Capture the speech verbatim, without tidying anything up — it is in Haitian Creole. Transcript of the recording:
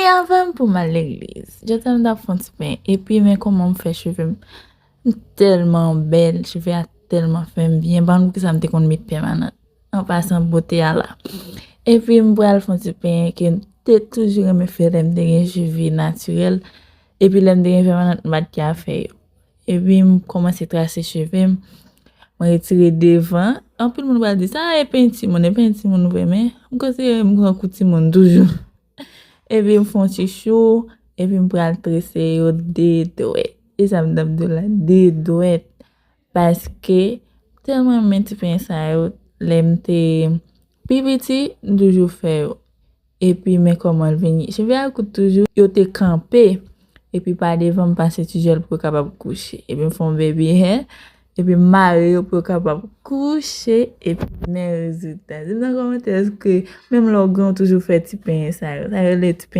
Avan m pou m al legliz, jodi a m t ap fè yon ti penyen. Epi men kòman m fè cheve m. M tèlman bèl, cheve a tèlman fè m byen. M pa konn poukisa m te konn met pèmanan. An pasan, bote a la. Epi m pral fè yon ti penyen ke m te toujou renmen fè lè m te gen cheve natirèl. Epi lè m te gen pèmanan, m pa t ka fè yo. Epi m kòmanse trase cheve m. Mwen retire devan. Anpil moun pral di, "Sa e penyen timoun, e penyen timoun vre," men m konsidere m gran kou timoun toujou. Epi m fè yon ti chou, epi m pral trese yo de dwèt. E sa m t ap di w la, de dwèt. Paske tèlman m renmen ti penyen sa yo, lè m te pi piti, m toujou fè yo. Epi men kòman l vini. Cheve a kout toujou, yo te kanpe. Epi pa devan m pase ti jèl pou yo kapab kouche. Epi m fè yon baby hair. Epi m mare yo pou yo kapab kouche. Epi men rezilta. Di m nan kòmantè èske menm lè w gran ou toujou fè ti penyen sa yo. Sa yo rele ti penyen